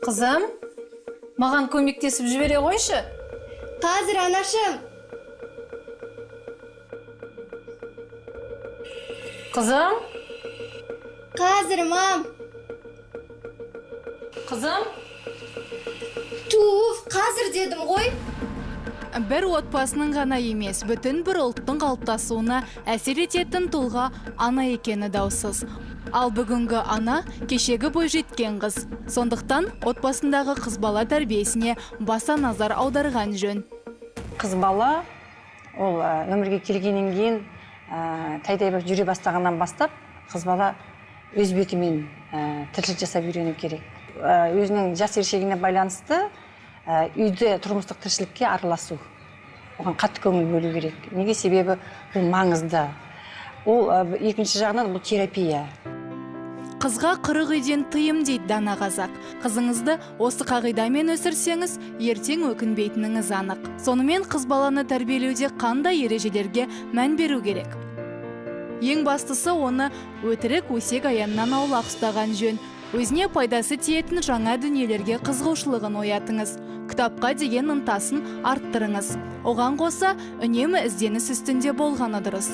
Қызым, маған көмектесіп жібере қойшы. Қазір, анашым. Қызым, Қазір, мам. Қызым. Туф, қазір дедім ғой. Бір отбасының ғана емес, бүтін бір ұлттың қалыптасуына әсер ететін тұлға ана екені даусыз. Ал бүгінгі ана кешегі бойжеткен қыз. Сондықтан отбасындағы қыз бала тәрбиесіне баса назар аударған жөн. Қыз бала ол өмірге келгеннен кейін, тәй-тәй болып жүре бастағаннан бастап қыз бала өз бетімен тіршілік жасап үйрену керек. Өзінің жас ерекшелігіне байланысты үйде тұрмыстық тіршілікке араласу, оған қатты көңіл бөлу керек. Неге? Себебі бұл маңызды. Ол екінші жағынан бұл терапия. Қызға 40 үйден тыйым дейді дана қазақ. Қызыңызды осы қағидамен өсірсеңіз, ертең өкінбейтініңіз анық. Сонымен қыз баланы тәрбиелеуде қандай ережелерге мән беру керек? Ең бастысы, оны өтірік өсек аяннан аулақ ұстаған жөн. Өзіне пайдасы тиетін жаңа дүниелерге қызығушылығын оятыңыз. Кітапқа деген ынтасын арттырыңыз. Оған қоса, үнемі ізденіс үстінде болғаны дұрыс.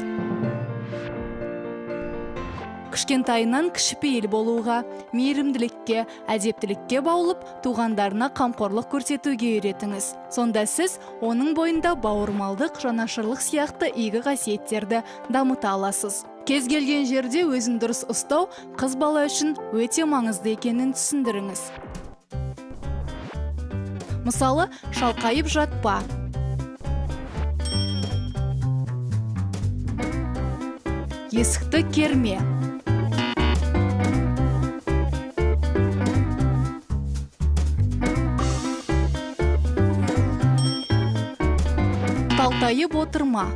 Кішкентайынан кішіпейіл болуға, мейірімділікке, әдептілікке баулып, туғандарына қамқорлық көрсетуге үйретіңіз. Сонда сіз оның бойында бауырмалдық, жанашырлық сияқты игі қасиеттерді дамыта аласыз. Кез келген жерде өзін дұрыс ұстау қыз бала үшін өте маңызды екенін түсіндіріңіз. Мысалы, шалқайып жатпа. Есікті керме. Талтайып отырма.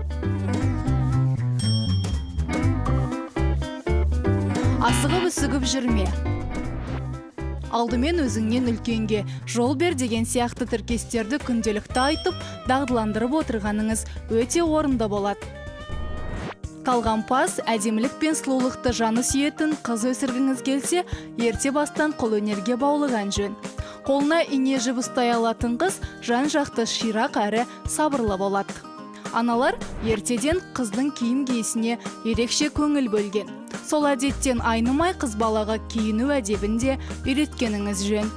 Асығып үсігіп жүрме. Алдымен өзіңнен үлкенге жол бер деген сияқты тіркестерді күнделікті айтып, дағдыландырып отырғаныңыз өте орынды болады. Талғампаз, әдемілік пен сұлулықты жаны сүйетін қыз өсіргіңіз келсе, ерте бастан қолөнерге баулыған жөн. Қолына ине жіп ұстай алатын қыз жан-жақты ширақ әрі сабырлы болады. Аналар ертеден қыздың киім киісіне ерекше көңіл бөлген. Сол әдеттен айнымай қыз балаға киіну әдебін де үйреткеніңіз жөн.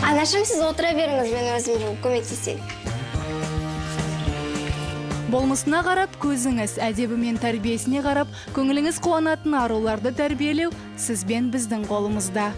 Анашым, сіз отыра беріңіз, мен өзім жуып көмектесейін. Болмысына қарап көзіңіз, әдебі мен тәрбиесіне қарап көңіліңіз қуанатын аруларды тәрбиелеу сіз бен біздің қолымызда.